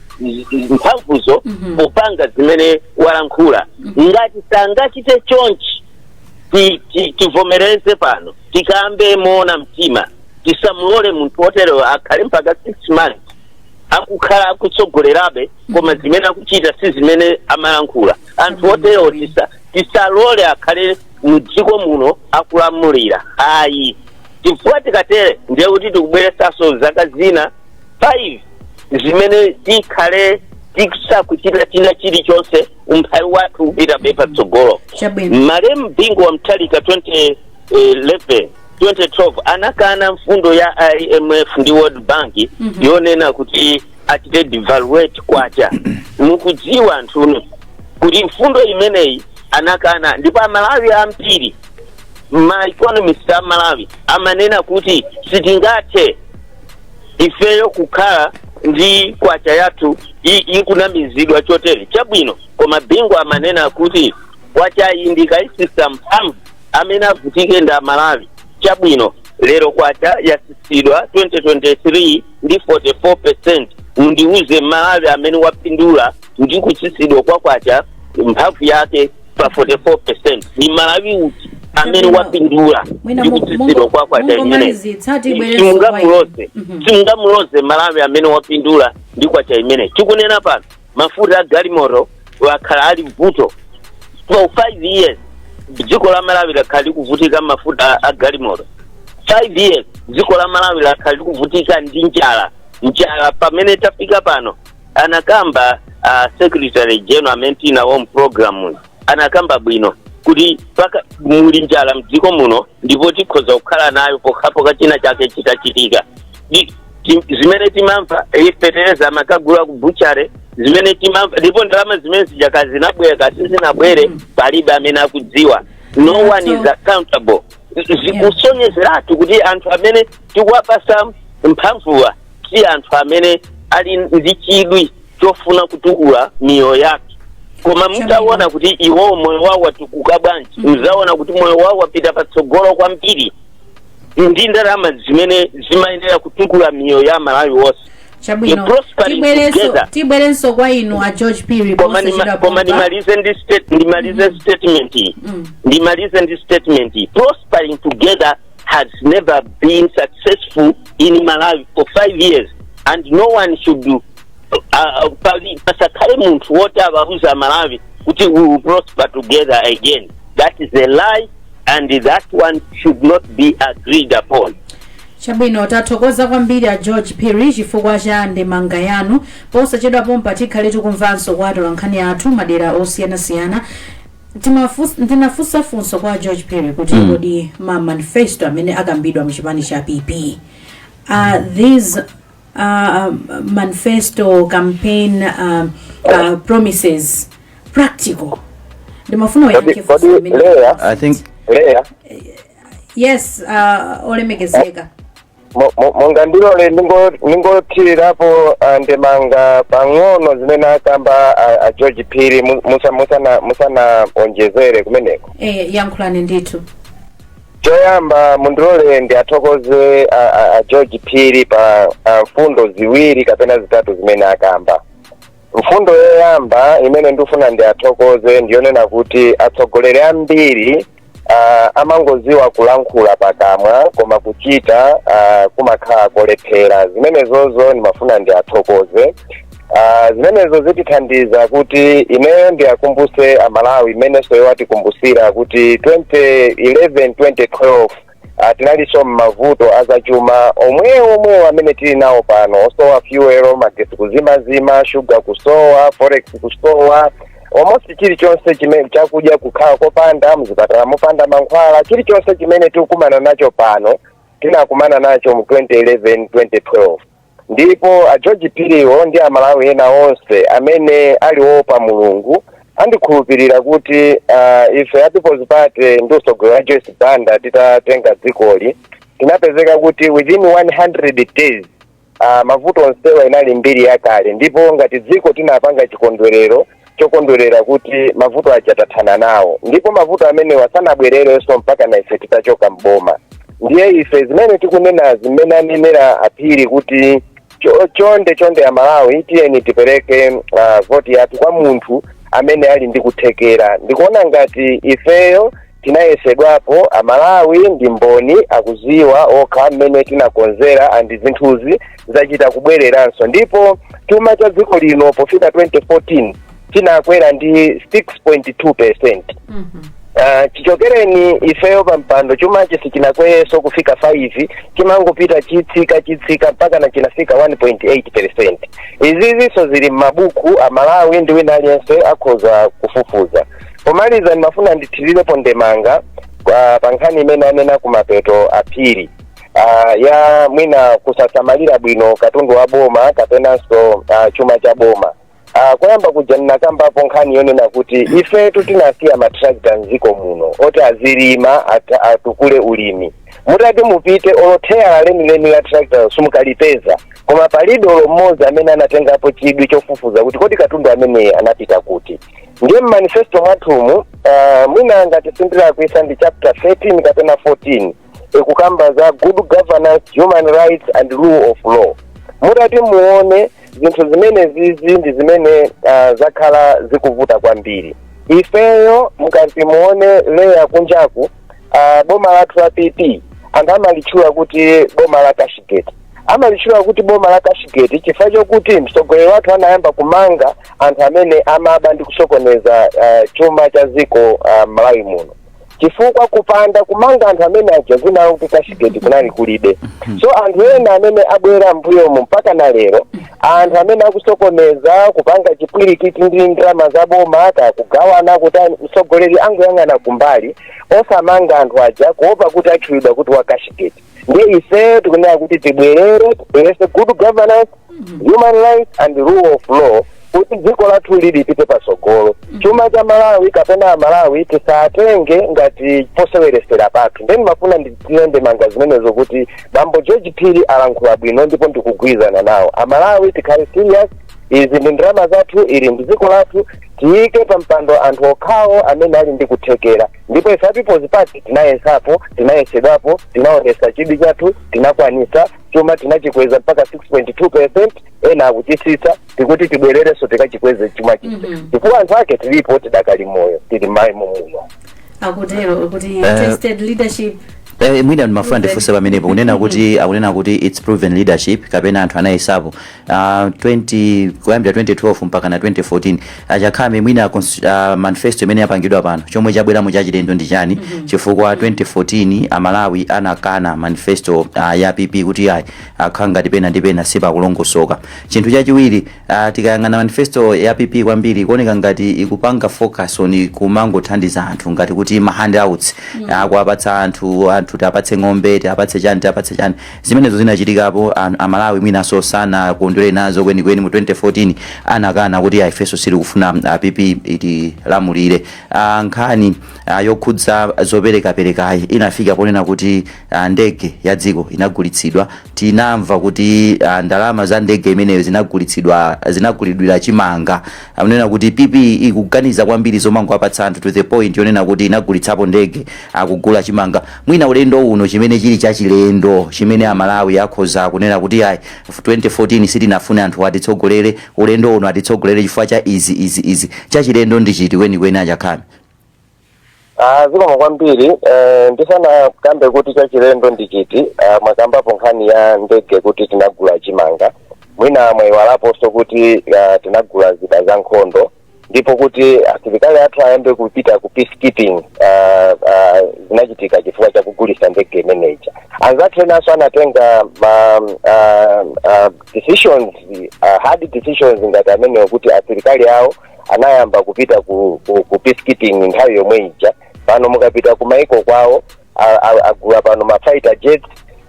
mphamvuzo popanga zimene walankhula. Ngati sangachite chonchi, tivomereze pano, tikambe moona mtima, tisamulole munthu wotereyo akhale mpaka 6 months akukhala akutsogolerabe, koma zimene akuchita si zimene amalankhula. Anthu oterewo tisalole akhale mdziko muno akulamulira, ayi, chifukwa tikatere ndiye kuti tikubweresanso zaka zina 5 zimene tikhale tisakuchita china chilichonse, umphawi wathu upitabe patsogolo. Malemu Bingu wa Mutharika, 2011, 2012, anakana mfundo ya IMF ndi World Bank yonena kuti achite devaluate kwacha. Mukudziwa anthuno kuti mfundo imeneyi anakana, ndipo Amalawi ambiri, ma economist a Malawi amanena kuti sitingathe ifeyo kukhala ndi kwacha yathu ikunamizidwa chotere. Chabwino, koma Bingu amanena kuti kwacha iyi ndikayisisa mphamvu, amene avutike ndi Amalawi. Chabwino, lero kwacha yasisidwa 2023 ndi 44. Mundiuze Malawi amene wapindula ndi kusisidwa kwa kwacha mphamvu yake pa 44. Ni Malawi uti amene wapindula Mwina ndi kusisidwa kwa kwacha imene? Mungomalizitsa, tibwerenso kwa Simungamuloze, simungamuloze Malawi amene wapindula ndi kwacha imene. Tikunena pano, mafuta a galimoto wakhala ali vuto for 5 years. Dziko la Malawi lakhala likuvutika mafuta a galimoto 5 years. Dziko la Malawi lakhala likuvutika ndi njala, njala. Pamene tafika pano, anakamba secretary general amene tinawo mprogramu, anakamba bwino kuti paka muli njala mdziko muno, ndipo tikhoza kukhala nayo pokhapokha china chake chitachitika. Zimene timamva, fetereza amakagula ku butchery, zimene timamva, ndipo ndalama zimene zijaka zinabwera kasi zinabwere, palibe amene akudziwa. No one is accountable. Zikusonyezeratu kuti anthu amene tikuwapasa mphamvuwa si anthu amene ali ndi chidwi chofuna kutukula miyoyo yathu. Koma mutaona kuti iwowo moyo wawo watukuka bwanji, mzaona kuti moyo wawo wapita patsogolo kwambiri ndi ndalama zimene zimayenera kutukula miyoyo ya Malawi wonse. Chabwino. Prospering together. Tibwerenso kwa inu a George Phiri Koma posachedwa koma pompa. ndimalize ndi ndimalize statement iyi. Ndimalize ndi statement iyi: prospering together has never been successful in Malawi for 5 years, and no one should do, pasakhale munthu woti awauza Malawi kuti we will prosper together again. That is a lie and that one should not be agreed upon. Chabwino, tathokoza kwambiri a George Phiri chifukwa cha ndemanga yanu. Posachedwa pompa tikhale tikumvanso kwa atolankhani athu madera osiyanasiyana. Ndinafunsa funso kwa George Phiri kuti kodi ma manifesto amene akambidwa muchipani cha PP, these manifesto campaign promises practical? Ndimafuna uyankhe funso Kodi limene. Leya? I think Leya. Yes, olemekezeka. Monga ndilole ningothirirapo ndemanga pang'ono zimene akamba a George Phiri musana onjezere kumeneko. Eh, yankhulani ndithu. Choyamba mundilole ndi athokoze a George Phiri pa mfundo ziwiri kapena zitatu zimene akamba. Mfundo yoyamba imene ndifuna ndi athokoze ndiyonena kuti atsogoleri ambiri amangoziwa kulankhula pakamwa, koma kuchita kumakhala kolephera. Zimenezozo ndimafuna ndi athokoze. Zimenezo zitithandiza kuti ineyo ndiyakumbuse Amalawi imenenso iwo atikumbusira kuti 2011, 2012 tinalinso m'mavuto azachuma omwewo omwewo amene tili nawo pano, osowa fuel, magesi kuzimazima, shuga kusowa, forex kusowa, almost chilichonse chimene chakudya kukhala kopanda, mzipatala mopanda mankhwala. Chilichonse chimene tikukumana nacho pano tinakumana nacho mu 2011, 2012. Ndipo a George Phiriwo ndi Amalawi ena onse amene ali opa Mulungu andikhulupirira kuti ife a People's Party ndi utsogoleri wa Joyce Banda titatenga dzikoli, tinapezeka kuti within 100 days mavuto onsewa inali mbiri yakale, ndipo ngati dziko tinapanga chikondwerero chokondwerera kuti mavuto aja tathana nawo, ndipo mavuto amenewa sanabwererenso mpaka na ife titachoka mboma. Ndiye ife zimene tikunenazi, zimene anenera aPhiri kuti chonde chonde Amalawi, tiyeni tipereke voti yathu kwa munthu amene ali ndi kuthekera. Ndikuona ngati ifeyo tinayesedwapo, Amalawi ndi mboni, akuziwa okha mmene tinakonzera, and zinthuzi zachita kubwereranso. Ndipo chuma cha dziko lino pofika 2014 chinakwera ndi 6.2%. Chichokereni ifeyo pa mpando, chumachi sichinakwerenso kufika 5, chimangopita chitsika chitsika mpaka na chinafika 1.8%. Izizinso zili m'mabuku, Amalawi ndi wina aliyense akhoza kufufuza. Pomaliza, ndimafuna ndithirirepo ndemanga pa nkhani imene anena kumapeto aPhiri ya mwina kusasamalira bwino katundu wa boma kapenanso chuma cha boma. Koyamba kuja ndinakambapo nkhani yonena kuti ifetu tinasiya matrakta mdziko muno oti azilima, atukule ulimi. Mutati mupite, olo theyala lenileni la tractor simukalipeza, koma palibe olo mmodzi amene anatengapo chidwi chofufuza kuti kodi katundu ameneyi anapita kuti. Ndiye mmanifesto mwathumu, mwina ngati sindilakwisa ndi chapter 13 kapena 14, ikukamba za good governance, human rights and rule of law. Mutati muone, zinthu zimene zizi ndi zimene zakhala zikuvuta kwambiri ifeyo. Mukati muone leya kunjaku, boma lathu la PP anthu amalitchula kuti boma la Cashgate. Amalitchula kuti boma la Cashgate chifukwa chokuti mtsogoleri wathu anayamba kumanga anthu amene amaba ndi kusokoneza chuma cha dziko Malawi muno, chifukwa kupanda kumanga anthu amene aja zinalo kuti Cashgate kunali kulibe. So anthu ena amene abwera mbuyomu mpaka na lero, anthu amene akusokoneza, kupanga chipwirikiti ndi ndalama za boma, kugawana, kuti mtsogoleri angoyang'ana kumbali osamanga anthu aja kuopa kuti atchulidwa kuti wa Cashgate. Ndiye ife tikunena kuti tibwerere, tibwerese good governance, human rights and rule of law kuti dziko lathu lilipite patsogolo. Chuma cha Malawi kapena Amalawi tisatenge ngati poseweresera pathu. Ndeni mafuna nditiyende ndemanga zimenezo kuti bambo George Phiri alankhula bwino ndipo ndikugwirizana nawo. Amalawi tikhale serious, izi ndi ndalama zathu, ili ndi dziko lathu. Tiyike pa mpando anthu okhawo amene ali ndi kuthekera. Ndipo ife a People's Party tinayesapo, tinayesedwapo, tinaonesa chidwi chathu, tinakwanisa, chuma tinachikweza mpaka 6.2%. Ena akuchisisa, tikuti tibwererenso tikachikweze chuma chija, chifukwa anthu ake tilipo, tidakali moyo, tili m'mayi muno. Akutero kuti tested leadership. Mwina ndimafuna ndifunse pamenepo, kunena kuti akunena kuti it's proven leadership kapena anthu anayesapo 20 kuyambira 2012 mpaka na 2014. Achakhame, mwina manifesto imene yapangidwa pano, chomwe chabweramo chachilendo ndi chani? Chifukwa 2014 Amalawi anakana manifesto ya PP kuti ayi, akhala ngati pena ndi pena sipakulongosoka. Chinthu chachiwiri, tikayang'ana manifesto ya PP kwambiri kuoneka ngati ikupanga focus on kumangothandiza anthu, ngati kuti ma handouts, kuwapatsa anthu, anthu tiapatse ng'ombe, tiapatse chani, tiapatse chani. Zimenezo zinachitikapo, Amalawi mwinanso sanakondwere nazo kwenikweni. Mu 2014 anakana kuti ifenso sitikufuna PP itilamulire. Nkhani yokhudza zoperekaperekayi inafika ponena kuti ndege ya dziko inagulitsidwa. Tinamva kuti ndalama za ndege imeneyo zinagulitsidwa, zinagulidwira chimanga. Akunena kuti PP ikuganiza kwambiri zomangowapatsa anthu to the point yonena kuti inagulitsapo ndege akugula chimanga. Mwina ulendo uno chimene chili chachilendo chimene Amalawi akhoza kunena kuti ayi, 2014 sitinafune anthu atitsogolere, ulendo uno atitsogolere chifukwa cha izi, izi, izi, chachilendo ndi chiti kwenikweni, Achakhame? Ah, zikomo kwambiri. Ndisanakambe kuti chachilendo ndi chiti, mwakambapo nkhani ya ndege kuti tinagula chimanga. Mwina mwayiwalaponso kuti tinagula zida za nkhondo, ndipo kuti asilikali athu ayambe kupita ku peacekeeping zinachitika chifukwa chakugulisa ndege imeneja. Anzathu enanso anatenga ma decisions, hard decisions ngati amenewo, kuti asilikali awo anayamba kupita ku peacekeeping nthawi yomwe ija. Pano mukapita ku maiko kwawo, agula pano ma fighter jets.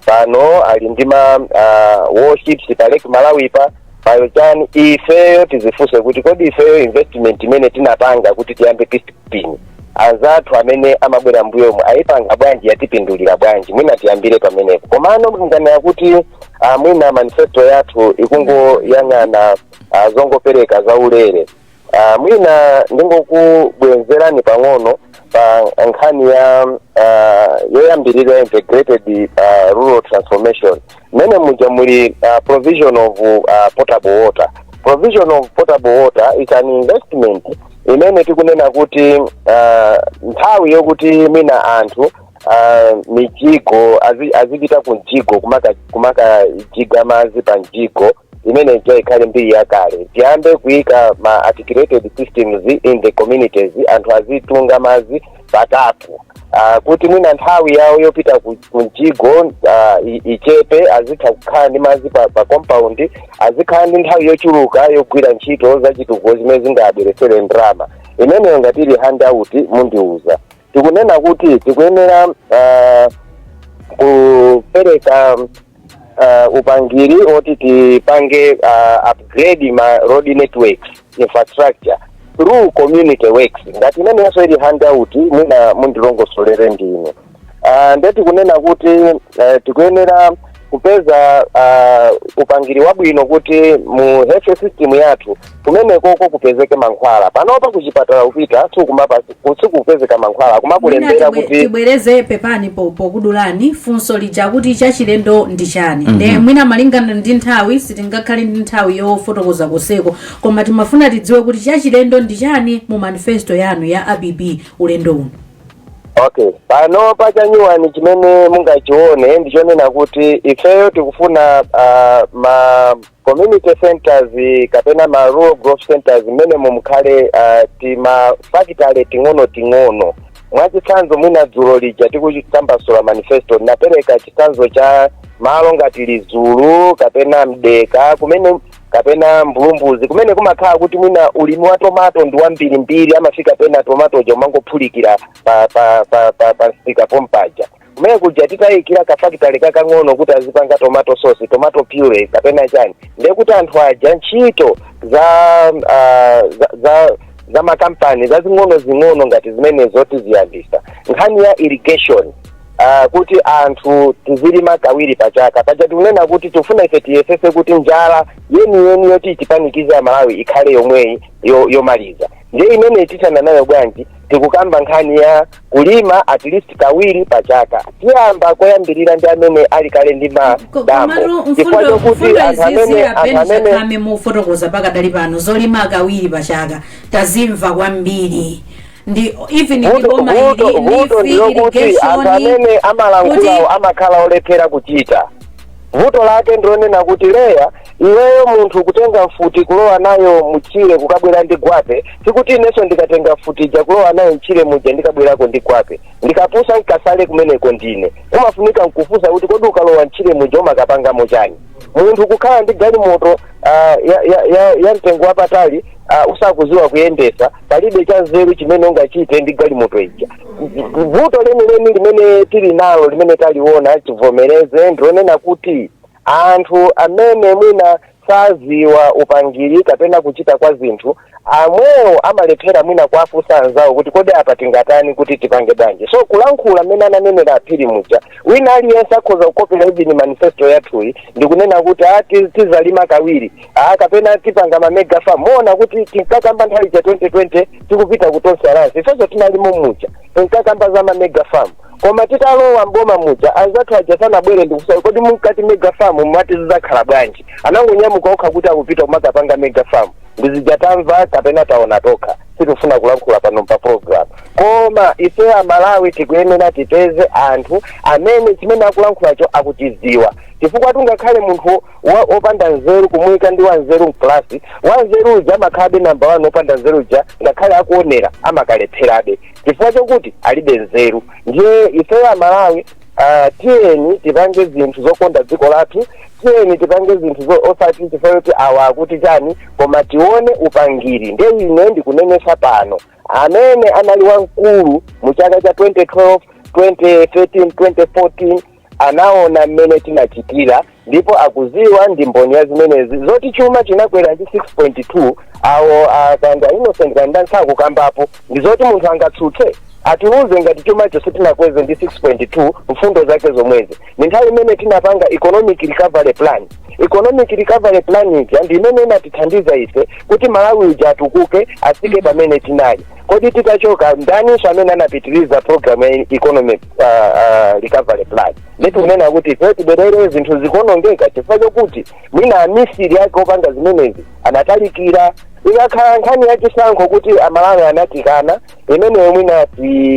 Pano ali ndi ma warships pa Lake Malawi pa payo chani. Ifeyo tizifunse kuti kodi ifeyo investment imene tinapanga kuti tiyambe peacekeeping, anzathu amene amabwera mbuyomu ayipanga bwanji? Yatipindulira bwanji? Mwina tiyambire pamenepo. Komano nganena kuti mwina manifesto yathu ikungoyang'ana zongopereka zaulere. Mwina ndingokubwenzerani pang'ono pa nkhani ya yoyambirira, integrated rural transformation, mmene muja muli provision of potable water. Provision of potable water is an investment imene tikunena kuti nthawi yokuti mwina anthu mijigo azipita ku mjigo kumakajiga madzi pa mjigo, imene ija ikhale mbiri yakale. Tiyambe kuyika ma articulated systems in the communities, anthu azitunga madzi patapu, kuti mwina nthawi yawo yopita ku mjigo ichepe, azitha kukhala ndi madzi pa compound, azikhala ndi nthawi yochuluka yogwira ntchito zachitukuko zimene zingabweresere ndalama. Imeneyo ngati ili handout, mundiuza. Tikunena kuti tikuyenera kupereka upangiri oti tipange upgrade ma road networks infrastructure through community works. Ngati imeneyonso ili handout, mwina mundilongosolere ndinu. Nde tikunena kuti tikuyenera kupeza upangiri wabwino kuti mu health system yathu kumenekoko kupezeke mankhwala. Panopa kuchipatala kupita sikupezeka mankhwala, kumakulembera Mwina kuti tibwereze, pepani pokudulani. Funso lija kuti chachilendo ndi chani? Nde mwina malingana ndi nthawi sitingakhale ndi nthawi yofotokoza koseko, koma timafuna tidziwe kuti chachilendo ndi chani mu manifesto yanu ya app ulendo uno. Okay, pano pachanyuwani chimene mungachione ndichonena kuti ifeyo tikufuna ma community centers kapena ma rural growth centers mmene mumukhale tima factory ting'ono ting'ono. Mwachitsanzo, mwina dzulo lija tikutambasula manifesto napereka chitsanzo cha malo ngati Lizulu kapena Mdeka kumene, kapena Mbulumbuzi kumene kumakhala kuti mwina ulimi wa tomato ndi wambirimbiri, amafika pena tomato ja umangophulikira pa msika pompaja. Kumene kuja titayikira kafakitale kakang'ono kuti azipanga tomato sauce, tomato puree kapena chani, ndiye kuti anthu aja ntchito za makampani zazing'ono zing'ono ngati zimene zoti ziyambisa. Nkhani ya irrigation, kuti anthu tizilima kawiri pachaka paja, tikunena kuti tifuna ife tiyesese kuti njala yeniyeni yoti itipanikize Amalawi ikhale yomweyi yomaliza. Ndiye imene tithana nayo bwanji? Tikukamba nkhani ya kulima at least kawiri pachaka. Tiyamba koyambirira ndi amene ali kale ndi madambo, Komatu chifukwa mfundo chokuti mfundo anthu izizi amene anthu a Ben amene Chakhame mufotokoza pakadali pano, zolima kawiri pachaka tazimva kwambiri ndi even ndi boma ili Vuto ndi ndilokuti anthu amene irrigation amalankhulawo amakhala olephera kuchita. Vuto lake ndilonena kuti leya iweyo munthu kutenga mfuti kulowa nayo mutchire kukabwera ndi gwape, sikuti inenso ndikatenga mfuti ija kulowa nayo mtchire muja ndikabwerako ndi gwape. Ndikapusa nkasale kumeneko ndine. Umafunika nkufunsa kuti kodi ukalowa mtchire muja umakapangamo chani? Munthu kukhala ndi galimoto ya mtengo wapatali, usakuziwa kuyendesa, palibe cha nzeru chimene ungachite ndi galimoto ija. Vuto lenileni limene tili nalo, limene taliona, tivomereze, ndilonena kuti anthu amene mwina saziwa upangiri kapena kuchita kwa zinthu, amwewo amalephera mwina kuafunsa anzawo kuti kodi apa tingatani, kuti tipange bwanji? So kulankhula mmene ananenera aphiri muja, wina aliyense akhoza kukopera even manifesto yathuyi ndikunena kuti a tizalima kawiri, a kapena tipanga ma mega farm. Muona kuti tinkakamba nthawi cha 2020 tikupita ku Tonse Alliance, ifenso tinalimo muja, tinkakamba za ma mega farm, koma titalowa mboma muja anzathu aja sanabwere ndikusa kodi munkati mega farm mumati zidzakhala bwanji? Anangonyamuka okha kuti akupita kumakapanga mega farm, ndizija tamva kapena taona tokha. Sitifuna kulankhula pano pa program, koma ife Amalawi tikuyenera tipeze anthu amene chimene akulankhulacho akuchidziwa, chifukwa tungakhale munthu wopanda nzeru kumuyika ndi wanzeru mklasi, wanzeru uja amakhalabe namba 1, wopanda nzeru uja ngakhale akuonera amakalepherabe chifukwa chokuti alibe nzeru. Ndiye ifeyo Amalawi, tiyeni tipange zinthu zokonda dziko lathu, tiyeni tipange zinthu osati chifukwa choti awa akuti chani, koma tione upangiri. Ndiye ine ndikunenesa pano, amene anali wamkulu mu chaka cha 2012, 2013, 2014 Anaona mmene tinachitira ndipo akuziwa, ndi mboni ya zimenezi zoti chuma chinakwera ndi 6.2. Awo akanda Innocent kandansakukambapo ndi zoti munthu angatsutse, atiuze ngati chumacho sitinakweze ndi 6.2. Mfundo zake zomwezi ni nthawi imene tinapanga economic recovery plan. Economic recovery plan ija ndi imene inatithandiza ife kuti Malawi uja atukuke, afike pamene tinali. Kodi titachoka, ndaninso amene anapitiriza program ya economic recovery plan? Ndikunena kuti ife tibwerere, zinthu zikuonongeka chifukwa chokuti mwina amisiri ake opanga zimenezi anatalikira. Ikakhala nkhani yachisankho kuti Amalawi anatikana, imeneyo mwina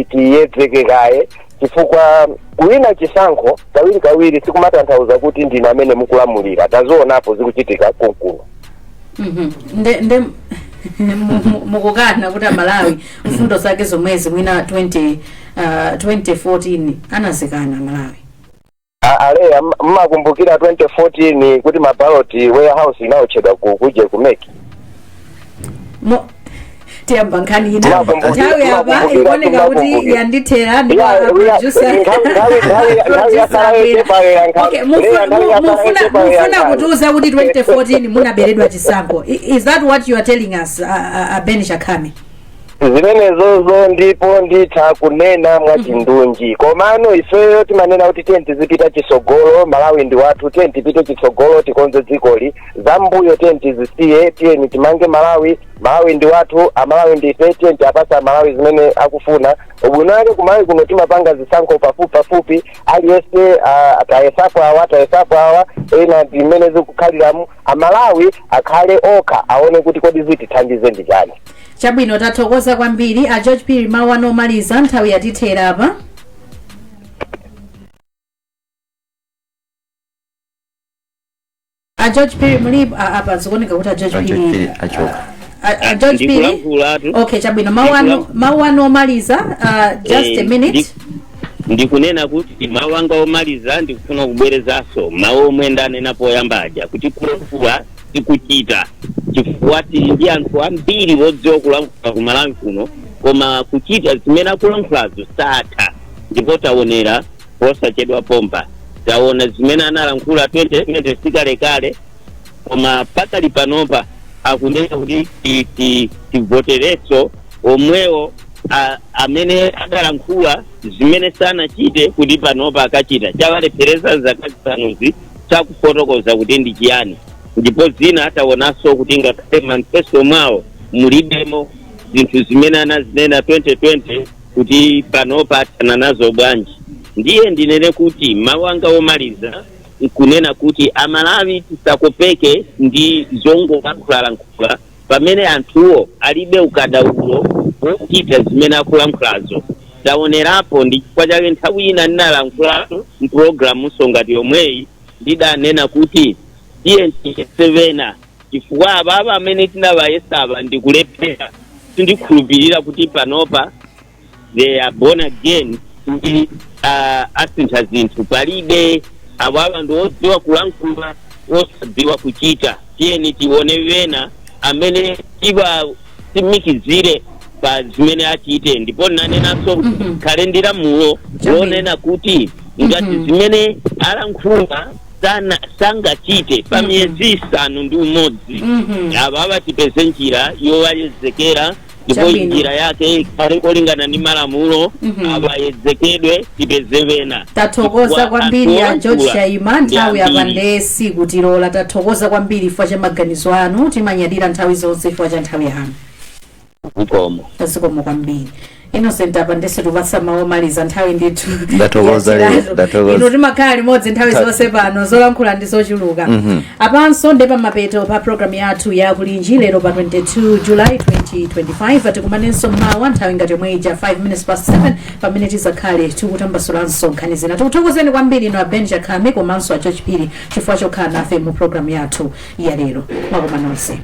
tiyedzeke kaye, chifukwa kuwina chisankho kawiri kawiri sikumatanthauza kuti ndinu amene mukulamulira. Tazionapo zikuchitika konkuno. Nde mukukana kuti Amalawi mfundo zake zomwezi mwina 2014 anazikana Amalawi? Aleya, mmakumbukira 2014 kuti maballot warehouse inawotchedwa kuje ku MEC? Tiyamba nkhani ina. Nthawi apa ikuoneka kuti yandithera ndipo a producer. Nthawi yasala yochepa. Okay, mufuna kutiuza kuti 2014 munaberedwa chisankho? Is that what you are telling us, Ben Chakhame? Zimenezozo ndipo nditha kunena mwachindunji. Komano ifeyo timanena kuti tiye tizipita chitsogolo. Malawi ndi wathu, tiye tipite chitsogolo, tikonze dzikoli. Zambuyo tiye tizisiye, tiyeni timange Malawi. Malawi ndi wathu, Amalawi ndife. Tiye tiapasa Amalawi zimene akufuna. Ubwino wake kumalawi kuno timapanga zisankho pafupi pafupi. Aliyense tayesapo awa, tayesapo awa, ena ndimene zikukhaliramu. Amalawi akhale okha, aone kuti kodi zitithandize ndi chani. Chabwino, tathokoza kwambiri. A George Phiri, mawu anu omaliza, nthawi yatithera apa. A George Phiri, muli apa? Zikuoneka kuti a George A George Phiri Phiri achoka. A George Phiri? Ndikulankhulatu. Okay, chabwino, mawu anu, mawu anu omaliza, just a minute. Ndikunena kuti mawu anga omaliza, ndikufuna kubwerezanso mawu omwe ndanena poyamba aja kuti kulankhula tikuchita, chifukwa tili ndi anthu ambiri odziwa kulankhula ku Malawi kuno, koma kuchita zimene akulankhulazo satha. Ndipo taonera posachedwa pompa, taona zimene analankhula 2020 sikalekale, koma pakali panopa akunena kuti tivoterenso omwewo amene adalankhula zimene sanachite, kuti panopa akachita. Chawalephereza zaka 5zi sakufotokoza kuti ndi chiyani. Ndipo zina ataonanso kuti ngakhale manifesto mwawo mulibemo zinthu zimene anazinena 2020, kuti panopa athana nazo bwanji? Ndiye ndinene kuti mawu anga omaliza nkunena kuti Amalawi tisakopeke ndi zongolankhulalankhula pamene anthuwo alibe ukadaulo wochita zimene akulankhulazo. Taonerapo, ndi chifukwa chake nthawi ina ndinalankhula mpulogalamunso ngati yomweyi, ndidanena kuti tiye tiyese chifukwa ababa amene tinawayesaba ndikulephera. Sindikhulupirira kuti panopa they are born again kuti asintha zinthu. Palibe. Awawa ndi odziwa kulankhula, osadziwa kuchita. Tiyeni tione wena amene tiwatsimikizire pa zimene achite. Ndipo nanenanso khale ndi lamulo lonena kuti ngati zimene alankhula sana sangachite pa miyezi 6, awawa tipeze njira yowayezekera, ndipo njira yake ikhale kolingana ndi malamulo. Awayezekedwe, tipeze wena. Tathokoza Chifukwa kwambiri a anthu George olankhula Chaima. ndi Nthawi apa ambiri. nde sikutilola. Tathokoza kwambiri chifukwa cha maganizo anu. Timanyadira nthawi zonse chifukwa cha nthawi yanu. Zikomo. Zikomo kwambiri. Innocent, apa ndese tupatsa mawu omaliza, nthawi ndithu Ndathokoza lero, yatiratu. ndathokoza. Inu timakhala limodzi nthawi zonse pano, zolankhula ndi zochuluka. Apanso ndi pamapeto pa programu yathu ya Kulinji lero pa 22 July 2025. Tikumanenso mawa nthawi ngati yomwe ija, 5 minutes past 7, pamene tizakhale tikutambasulanso nkhani zina. Tikuthokozeni kwambiri inu a Ben Chakhame komanso a George Phiri chifukwa chokhala nafe mu programu yathu ya lero. Mwakoma nonse.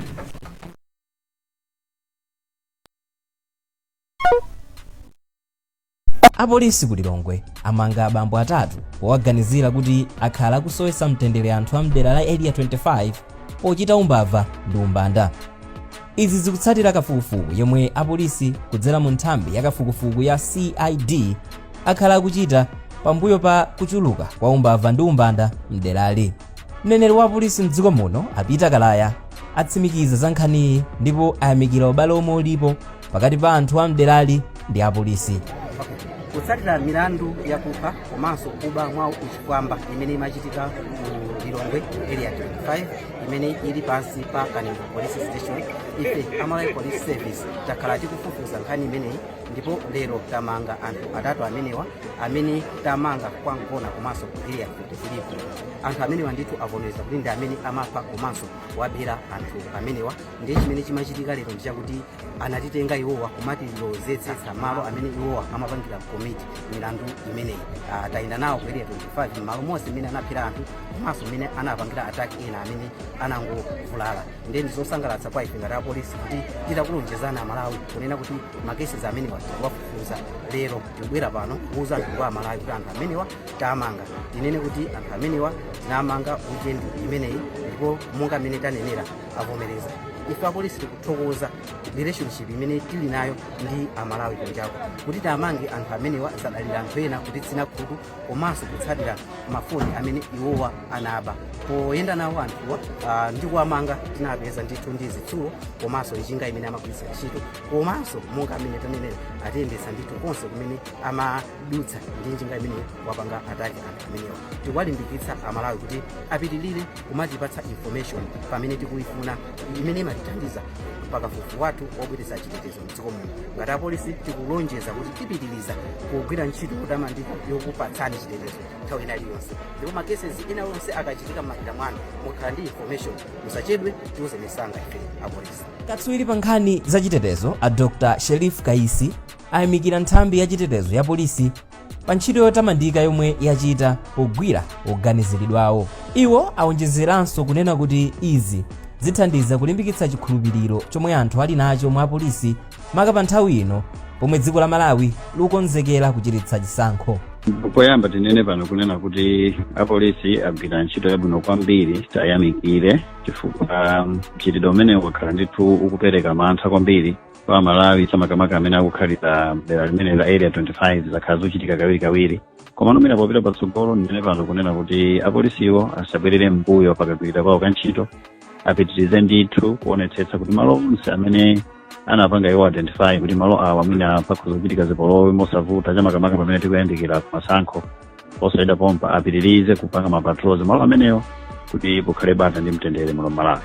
Apolisi ku Lilongwe amanga abambo atatu powaganizira kuti akhala akusowetsa mtendere anthu a mdera la Area 25 pochita umbava ndi umbanda. Izi zikutsatira kafukufuku yomwe apolisi kudzera mu nthambi ya kafukufuku ya CID akhala akuchita. Pambuyo pa kuchuluka kwa umbava ndi umbanda mderali, mneneri wa polisi mdziko muno a Peter Kalaya atsimikiza za nkhaniyi ndipo ayamikira ubale omwe ulipo pakati pa anthu a mderali ndi apolisi. Kutsatira milandu yakupha komanso kuba mwa uchifwamba imene imachitika ku Lilongwe Area 25, imene ili pansi pa Kanengo Police Station, ife a Malawi Police Service takhala tikufufuza nkhani imeneyi, ndipo lero tamanga anthu atatu amenewa amene tamanga kwa Ngona komanso ku Area 53. Anthu amenewa ndithu avomereza kuti ndi amene amapha komanso wabera anthu amenewa. Ndiye chimene chimachitika lero ndichakuti anatitenga iwowa kumatilozetsa malo amene iwowa amapangira commit milandu imeneyi. Tayenda nawo ku Area 25, m'malo monse mmene anaphera anthu komanso mmene anapangira attack ena amene anangovulala. Ndiye ndizosangalatsa kwa ife ngati apolisi kuti titakulonjezana Amalawi kunena kuti ma cases amenewa tikuwafufuza, lero tikubwera pano kuuza anthu kwa Amalawi kuti anthu amenewa tamanga. Tinene kuti anthu amenewa tinamanga weekend imeneyi, ndipo monga mmene tanenera, avomereza. Ife apolisi tikuthokoza relationship imene tili nayo ndi Amalawi kunjako. Kuti tamange anthu amenewa zadalira anthu ena kutitsina khutu komanso kutsatira mafoni amene iwowa anaba. Poyenda nawo anthuwa ndi kuwamanga, tinapeza ndithu ndi zitsulo komanso njinga imene amagwiritsa ntchito, komanso monga amene tanenera, atiyendetsa ndithu konse kumene amadutsa ndi njinga imene wapanga attack anthu amenewa. Tikuwalimbikitsa Amalawi kuti apitirire kumatipatsa information pamene tikuifuna, imene imatithandiza pakafukufuku wathu wobweretsa chitetezo mdziko muno. Ngati apolisi tikulonjeza kuti tipitiriza kugwira ntchito yotamandika yokupatsani chitetezo nthawi ina iliyonse, ndipo ma cases ena onse akachitika m'madera mwanu, mukhala ndi information, musachedwe, tiuzeni msanga ife apolisi. Katswiri pa nkhani zachitetezo a Dr Sherif Kaisi ayamikira nthambi ya chitetezo ya polisi pa ntchito yotamandika yomwe yachita pogwira oganiziridwawo. Iwo awonjezeranso kunena kuti izi zithandiza kulimbikitsa chikhulupiriro chomwe anthu ali nacho mwa apolisi, maka pa nthawi ino pomwe dziko la Malawi likukonzekera kuchititsa chisankho. Poyamba tinene pano kunena kuti apolisi agwira ntchito yabwino kwambiri, tayamikire, chifukwa mchitidwe umene wakhala ndithu ukupereka mantha kwambiri kwa Malawi, makamaka amene akukhalira dera limene la Area 25. Zakhala zochitika kawirikawiri, koma nomera popita patsogolo, ndinene pano kunena kuti apolisiwo asabwerere mbuyo pakagwirira kwawo kantchito, apitirize ndithu kuonetsetsa kuti malo onse amene anapanga iwo identify kuti malo awa mwina pakhoza kuchitika zipolowe mosavuta, chamakamaka pamene tikuyandikira kumasankho posayida pompa, apitirize kupanga ma patrols malo amenewo kuti kukhale bata ndi mtendere muno Malawi.